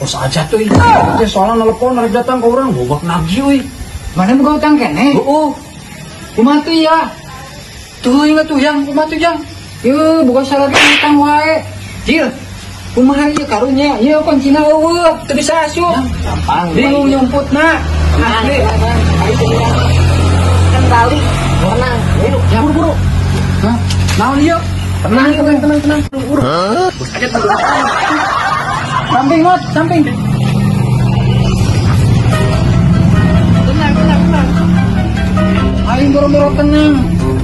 Bos aja tuh ini. Teh soalnya nelpon rek datang ke urang gobak nagih euy. Mana boga utang keneh? Heeh. Kumaha tuh ya? Tuh ingat tuh yang kumaha tuh yang. Yeuh, boga salah ge utang wae. Jil, kumaha ieu karunya? Ieu kuncina euweuh, teu bisa asup. Gampang. Bingung nyumputna. Asli. Kendali. Tenang. Ayo, Ya. buru-buru. Hah? Naon ieu? Tenang, tenang, tenang, tenang. Buru. Bos aja tuh. Samping mot, samping. Tenang, tenang, tenang. Aing boro-boro tenang.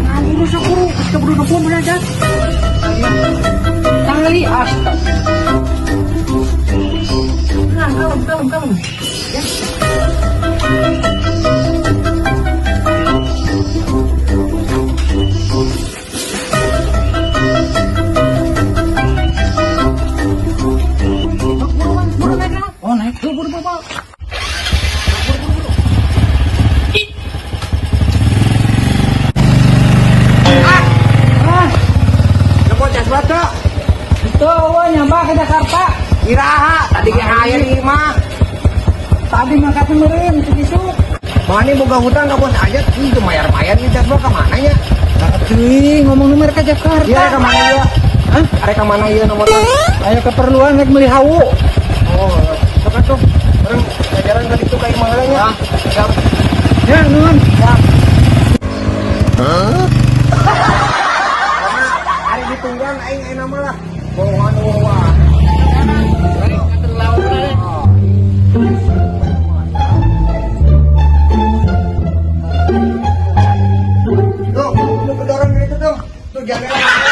Nah, buru sok buru. Geus keburu nelpon bener aja. Tali astaga. Tenang, kalem, kalem, kalem. Ya. Buru, buru, naik, naik. Oh, naik. Buru, buru, buru. Ah, Lepot cas batu. itu euweuh nyamba ke Jakarta. Iraha tadi ge aya di imah. Tadi mangkatna meureun isuk-isuk. Mana boga hutang ka bos aja itu mayar-mayar ieu cas ka mana nya? Cuy, ngomong nomor ke Jakarta. Iya rek ka mana ieu? Hah? Arek ka mana ieu nomor? Ayo keperluan rek meuli hawu. Oh, sok atuh. Bareng jalan ka ditu ka imah heula nya. Siap. Ya, nuhun. Karena hari ditungguan aing ayeuna mah lah. Bohongan bohongan. Tuh, lu kedorong gitu tuh. Tuh jangan.